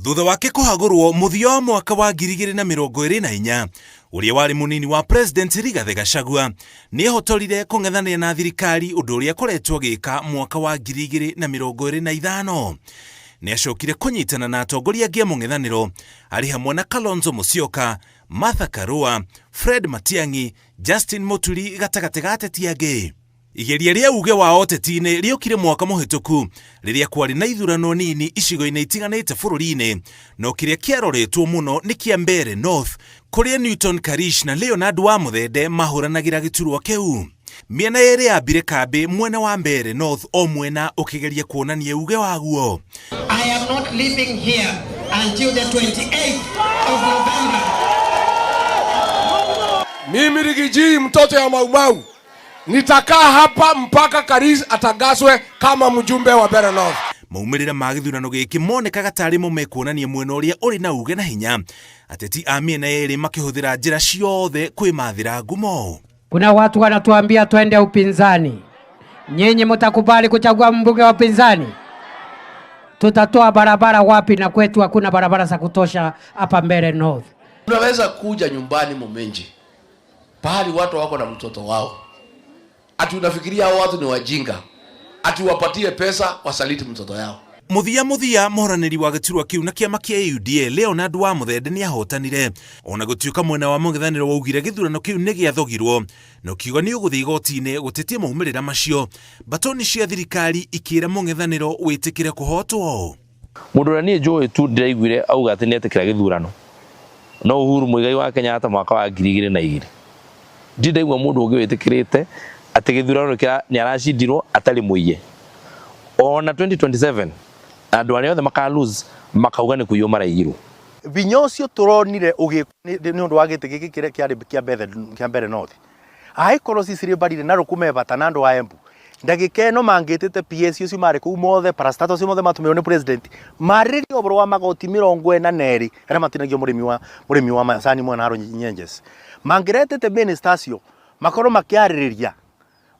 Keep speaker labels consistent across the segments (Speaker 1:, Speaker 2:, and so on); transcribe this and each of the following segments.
Speaker 1: Thutha wake kũhagũrwo mũthia wa mwaka wa 2024, ũrĩa warĩ mũnini wa President Rigathĩ Gachagua nĩehotorire kũng'ethanĩra na thirikari, ũndũ ũrĩa akoretwo agĩka mwaka wa 2025. Nĩacokire kũnyitana na atongoria angĩ a mũng'ethanĩro arĩ hamwe na Kalonzo Musyoka, Martha Karua, Fred Matiang'i, Justin Muturi gatagatĩ ga ateti angĩ. Igeria rĩa uge wa ũteti-inĩ rĩokire mwaka mũhĩtũku rĩrĩa kwarĩ na ithurano nini icigo-inĩ itiganĩte bũrũri-inĩ, no kĩrĩa kĩaroretwo mũno nĩ kĩa Mbeere North kũrĩa Newton Karish na Leonard Wamuthende mahũranagĩra gĩturwa kĩu. Mĩena yerĩ yambire kambĩ mwena wa Mbeere North, o mwena ũkĩgeria kuonania uge waguo.
Speaker 2: I am not leaving here until the 28th of November.
Speaker 3: Mimi Riggy G, mtoto ya Maumau, nitakaa hapa mpaka Karish atangazwe kama mjumbe wa Mbeere North.
Speaker 1: Maumĩrĩra ma gĩthurano gĩkĩ monekaga tarĩ mo mekuonania mwena ũrĩa ũrĩ na uge na hinya, ateti a mĩena yerĩ makĩhũthĩra njĩra ciothe kwĩmathĩra ngumo.
Speaker 4: Kuna watu wanatuambia twende upinzani. Nyinyi mtakubali kuchagua mbunge wa upinzani? Tutatoa barabara wapi na kwetu hakuna barabara za kutosha hapa Mbeere North?
Speaker 5: Unaweza kuja nyumbani Muminji, pahali watu wako na mtoto wao, ati unafikiria hao watu ni wajinga, ati wapatie pesa wasaliti mtoto yao.
Speaker 1: Muthia muthia, mũhoranĩri wa gĩturwa kĩu na kĩama kĩa UDA Leonard Wamuthende nĩahotanire, ona gũtuĩka mwena wa mũng'ethanĩro waugire gĩthurano kĩu nĩ gĩathogirwo na ũkiuga nĩ ũgũthiĩ igoti-inĩ gũtetia maumĩrĩra macio. Mbatoni cia thirikari ikĩra mũng'ethanĩro wĩtĩkĩre kũhotwo.
Speaker 6: Mũndũ ũrĩa niĩ njũĩ tu ndĩraiguire auga atĩ nĩetĩkĩra gĩthurano no Uhuru Muigai wa Kenyatta mwaka wa 2002. Ndirĩ ndaigua mũndũ ũngĩ wĩtĩkĩrĩte atĩ gĩthurano nĩ aracindirwo atarĩ mũiye. Ona 2027 andũ arĩa othe maka lose makauga nĩ kũiywo maraiyirwo.
Speaker 7: Vinya ũcio tũronire ũgĩkwo nĩ ũndũ wa gĩtĩ gĩkĩ kĩrĩa kĩarĩ kĩa Mbeere, kĩa Mbeere North, angĩkorwo Cecily Mbarire na Rũkũ bata na andũ a Embu, ndagĩka ĩno mangĩtĩte PS ũcio marĩ kũu mothe, parastatal acio mothe matũmĩrwo nĩ president marĩrĩrie ũhoro wa magoti 42 arĩa matinagio mũrĩmi wa macani mwena wa Nyenjes. Mangĩretete minister acio makorwo makĩarĩrĩria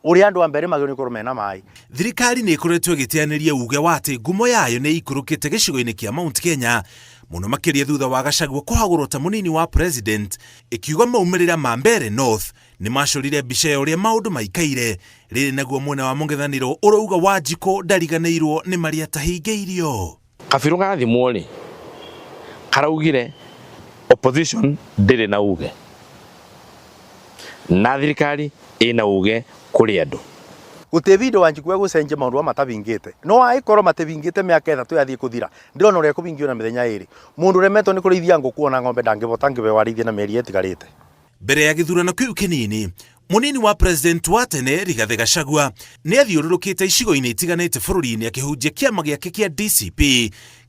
Speaker 7: ũrĩa andũ a Mbeere magĩrĩirwo nĩ gũkorwo mena maĩ.
Speaker 1: Thirikari nĩ ĩkoretwo ĩgĩteanĩria uge wa atĩ ngumo yayo nĩ ĩikũrũkĩte gĩcigo-inĩ kĩa Mount Kenya, mũno makĩria thutha wa Gachagua kũhagũrwo ta mũnini wa president, ĩkiuga maumĩrĩra ma Mbeere North nĩ macorire mbica ya ũrĩa maũndũ maikaire. Rĩrĩ naguo mwena wa mũng'ethanĩro ũrauga Wanjikũ ndariganĩirwo nĩ marĩa atahingĩirio.
Speaker 6: Kabirũ gathimwo rĩ, karaugire opposition ndĩrĩ na uge na thirikari ĩna uge kũrĩ andũ.
Speaker 7: Gũtirĩ bindu Wanjikũ egũcenjia maũndũ matabingĩte, no angĩkorwo matabingĩte mĩaka 3 yathiĩ kũthira, ndĩrona ũrĩa ekũbingio na mĩthenya 2. Mũndũ ũremetwo nĩ kũrĩithia ngũkũ ona ng'ombe ndangĩbota ngĩbeo arĩithie na mĩeri ĩtigarĩte.
Speaker 1: Mbere ya gĩthurano kĩu kĩnini, mũnini wa president wa tene Rigathĩ Gachagua nĩ athiũrũrũkĩte icigo-inĩ itiganĩte bũrũri-inĩ akĩhunjia kĩama gĩake kĩa DCP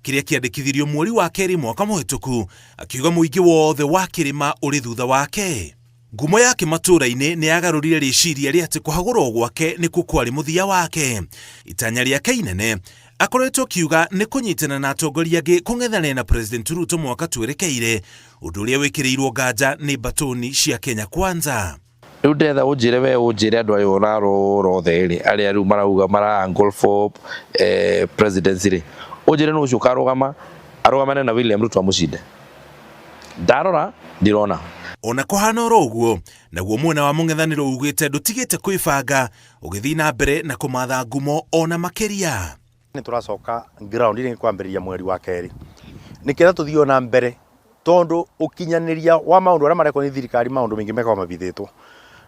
Speaker 1: kĩrĩa kĩandĩkithirio mweri wa kerĩ mwaka mũhĩtũku, akiuga mũingĩ wothe wa kĩrĩma ũrĩ thutha wake. Ngumo yake matũũra-inĩ nĩ yagarũrire rĩciria rĩa atĩ kũhagũrwo gwake nĩkuo kwarĩ mũthia wake. Itanya rĩake inene akoretwo akiuga nĩ kũnyitana na atongoria angĩ kũng'ethanĩra na President Ruto mwaka twerekeire, ũndũ ũrĩa wĩkĩrĩirwo nganja nĩ mbatũni cia Kenya Kwanza.
Speaker 6: Rĩu ndĩretha ũnjĩre we, ũnjĩre andũ aya ũrarora othe rĩ, arĩa rĩu marauga mara angle for presidency rĩ, ũnjĩre nũ ũcio ũkarũgama arũgamane na William Ruto amũcinde. Ndarora ndirona.
Speaker 1: Ona kũhana oro ũguo, naguo mwena wa mũng'ethanĩro ugĩte ndũtigĩte kwĩbanga, ũgĩthiĩ na mbere na kũmatha ngumo ona makĩria.
Speaker 7: Nĩ tũracoka ground rĩngĩ kwambĩrĩria mweri wa kerĩ nĩketha tũthiĩ ona mbere, tondũ ũkinyanĩria wa maũndũ arĩa marekwo nĩ thirikari, maũndũ maingĩ mekoragwo mabithĩtwo,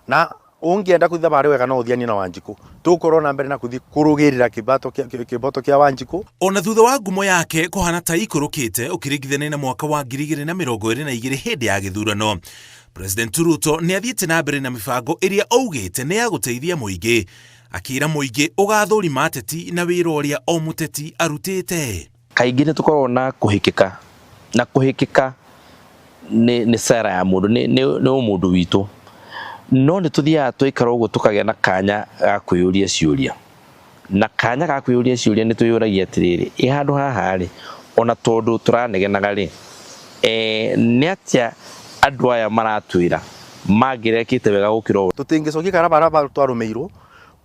Speaker 7: na ũngĩenda kũthi thabarĩ wega no ũthianie na Wanjikũ. Tũgũkorwo na mbere na kũthiĩ kũrũgĩrĩra kĩboto kĩa Wanjikũ.
Speaker 1: Ona thutha wa ngumo yake kũhana ta ikũrũkĩte ũkĩringithania na mwaka wa 2022 hĩndĩ ya gĩthurano, President Ruto nĩ athiĩte na mbere na mĩbango ĩrĩa augĩte nĩ ya gũteithia mũingĩ, akĩra mũingĩ ũgathũrima ateti na wĩra ũrĩa o mũteti arutĩte.
Speaker 6: Kaingĩ nĩ tũkoragwo na kũhĩkĩka, na kũhĩkĩka nĩ sera ya mũndũ, nĩ ũmũndũ witũ, no nĩ tũthiaga twaikara ũguo tũkagĩa na kanya ga kwĩyũria ciũria, na kanya ga kwĩyũria ciũria nĩ twĩyũragia atĩrĩrĩ, ĩ handũ haha rĩ, ona tondũ tũranegenaga rĩ, nĩ atĩa andũ aya maratwĩra mangĩrekĩte wega gũkĩra ũũ?
Speaker 7: Tũtingĩcokia karabara twarũmĩirwo.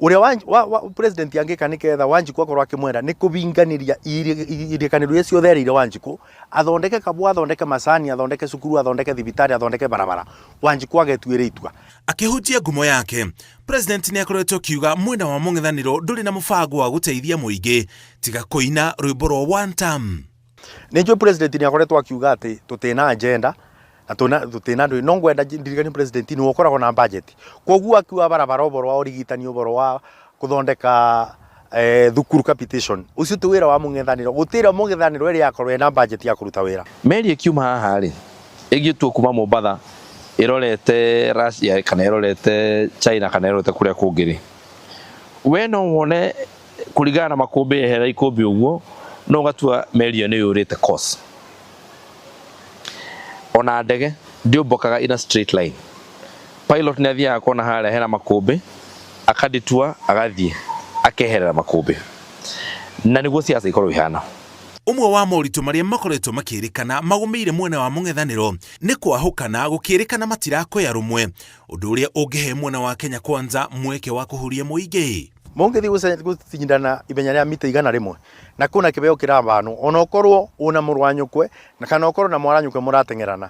Speaker 7: Uria wa president angika ni ketha Wanjiku akorwo akimwenda ni kubinganiria irikaniro iria ciothe erĩire Wanjiku, athondeke kabwa, athondeke macani, athondeke cukuru, athondeke thibitari, athondeke barabara. Wanjiku agetuĩre itua.
Speaker 1: Akĩhunjia ngumo yake, president nĩ akoretwo akiuga mwena wa mũng'ethanĩro ndũrĩ na mũbango wa gũteithia mũingĩ tiga kũina rwĩmbo rwa one term.
Speaker 7: Nĩ njũĩ president nĩ akoretwo akiuga atĩ tũtĩna agenda na tũtĩna ndũĩ, no ngwenda ndirikanie president nĩwe ũkoragwo na budget, koguo akiuga barabara, ũboro wa ũrigitani, ũboro wa kũthondeka thukuru, capitation, ũcio ti wĩra wa mũng'ethanĩro. Gũtirĩ mũng'ethanĩro ĩrĩa yakorwo ĩna budget ya kũruta wĩra.
Speaker 6: Meri ĩkiuma haha rĩ, ĩngĩtua kuma Mombatha ĩrorete Russia kana ĩrorete China kana ĩrorete kũrĩa kũngĩ rĩ, we no wone kũringana na makũmbĩ ehera ikũmbĩ ũguo, no ũgatua meri ĩyo nĩ yũrĩte course. Ona ndege ndĩũmbũkaga in a straight line, pilot nĩ athiaga kona harĩa hena makũmbĩ, akaditua, agathiĩ akeherera makũmbĩ, na nĩguo siasa ikorwo ihana.
Speaker 1: Ũmwe wa moritũ marĩa makoretwo makĩrĩkana magũmĩire mwena wa mũng'ethanĩro nĩ kwahũkana, gũkĩrĩkana matirakoya rũmwe, ũndũ ũrĩa ũngĩhe mwena wa Kenya Kwanza mweke wa kũhuria mũingĩ.
Speaker 7: Mũngĩthiĩ gũcindana ithenya rĩa mita 100 na kuna kĩbeo kĩrabanwo, ona ũkorwo una mũrũ wa nyũkwe na kana ũkorwo na mwana nyũkwe mũrateng'erana,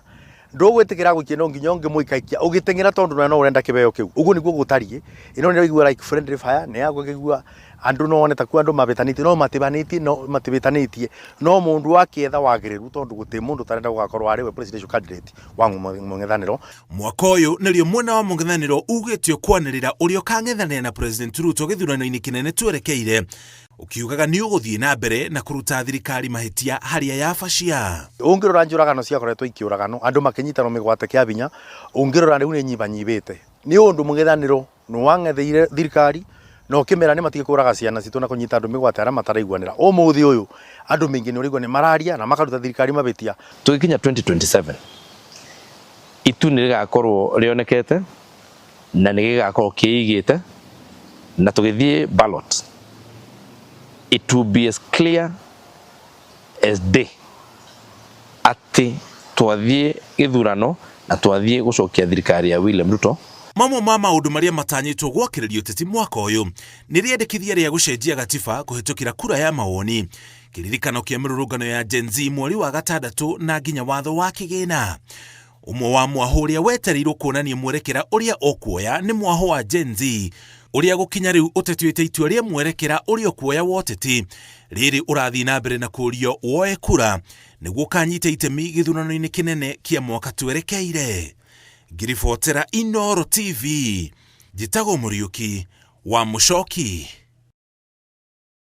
Speaker 7: ndũgwĩtĩkĩra gũikia, no nginya ũngĩmũikaikia ũgĩteng'era tondũ no ũrenda kĩbeo kĩu. Ũguo nĩguo gũtariĩ. Ĩno nĩ ĩraigua like friendly fire, nĩ yagũkĩigua andũ no one takuo andũ mabĩtanĩtie, no matibanĩtie, no matibĩtanĩtie, no mũndũ akĩetha wagĩrĩru, tondũ gũtirĩ mũndũ ũtarenda gũgakorwo arĩ we presidential candidate wa mũng'ethanĩro.
Speaker 1: Mwaka ũyũ nĩrĩo mwena wa mũng'ethanĩro ugĩtio kwanĩrĩra ũrĩa ũkang'ethanĩra na President Ruto gĩthurano-inĩ kĩnene twerekeire, ũkiugaga nĩ ũgũthiĩ na mbere na kũruta thirikari mahĩtia harĩa yabacia.
Speaker 7: Ũngĩrora njũragano ciakoretwo ikĩũragano, andũ makĩnyitanwo mĩgwate kĩa binya, ũngĩrora rĩu nĩ nyibanyibĩte, nĩ ũndũ mũng'ethanĩro nĩ wang'etheire thirikari na ũkĩmera nĩ matige kũraga ciana citũ na kũnyita andũ mĩgwate arĩa mataraiguanĩra. Ũmũthĩ ũyũ andũ maingĩ nĩ ũraigua nĩ mararia na makaruta thirikari mabĩtia.
Speaker 6: Tũgĩkinya 2027, itu nĩ rĩgakorwo rĩonekete na nĩ gĩgakorwo kĩigĩte, na tũgĩthiĩ ballot it will be as clear as day atĩ twathiĩ gĩthurano na twathiĩ gũcokia thirikari ya William Ruto.
Speaker 1: Mamwe ma maũndũ marĩa matanyĩtwo gwakĩrĩrio ũteti mwaka ũyũ nĩ rĩendekithia rĩa gũcenjia gatiba kũhĩtũkĩra kura ya mawoni, kĩririkano kĩa mĩrũrũngano ya Gen Z mweri wa gatandatũ, na nginya watho wa kĩgĩna. Ũmwe wa mwahũ ũrĩa wetereirwo kuonania mwerekera ũrĩa ũkuoya nĩ mwahũ wa Gen Z, ũrĩa gũkinya rĩu ũtetuĩte itua rĩa mwerekera ũrĩa ũkuoya wa ũteti. Rĩrĩ ũrathiĩ na mbere na kũũrio woe kura nĩguo ũkanyita itemi gĩthurano-inĩ kĩnene kĩa mwaka twerekeire. Ngiribotera Inooro TV, njĩtagwo Mũriũki wa Mũcoki.